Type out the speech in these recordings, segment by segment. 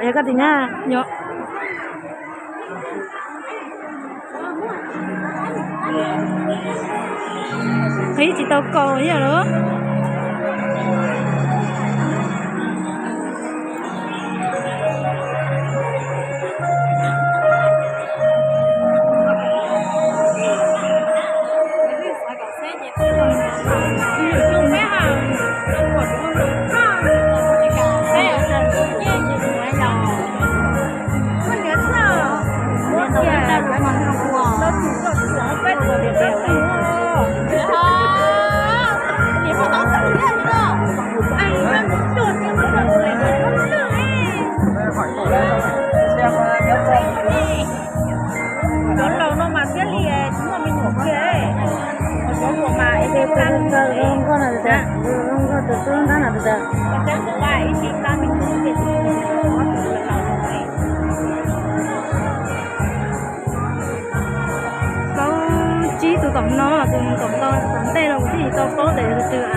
Yog koj tim nyab, yog. Qhib tsis tau kaus yog lawm. Cov laus no mas thiaj li tsis muaj me nyuam kiag, ho cov hluas mas ib txhij pab me nyuam, ib txhij pab me nyuam ces tsis muaj me nyuam. Paub tsib tus tom no, tus tom ntej no kuv thiaj tsis tau paub tias tus twg.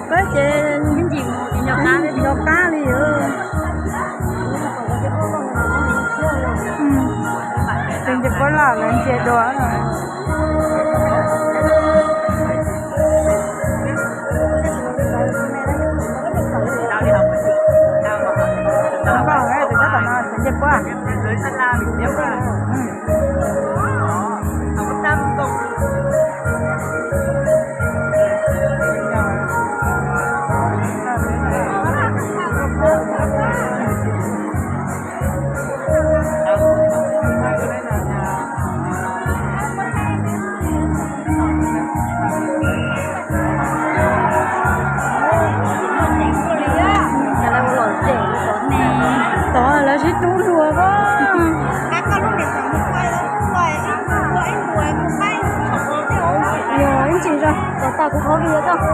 Peb ces nyob qab li. Tus nce puab loj lawv ntsia dua. Tus nce puab. Tod lawv sib tub luag as. Yog ib ntsis zog kom tag kuv qhov video tso.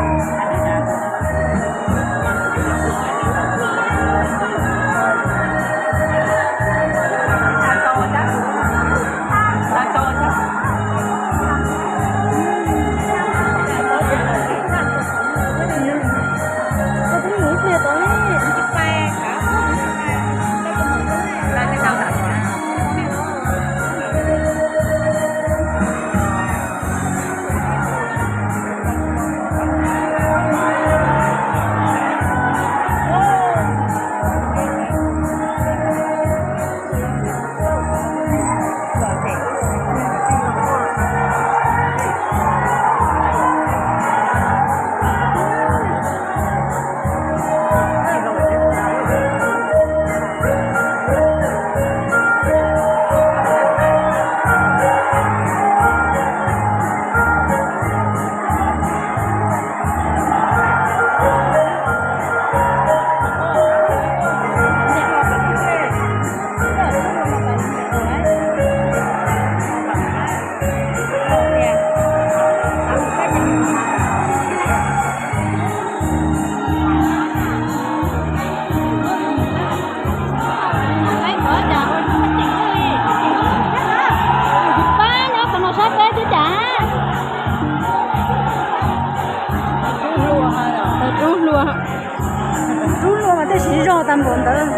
Lub luaj mas tej siv zog tag npaum ntawd.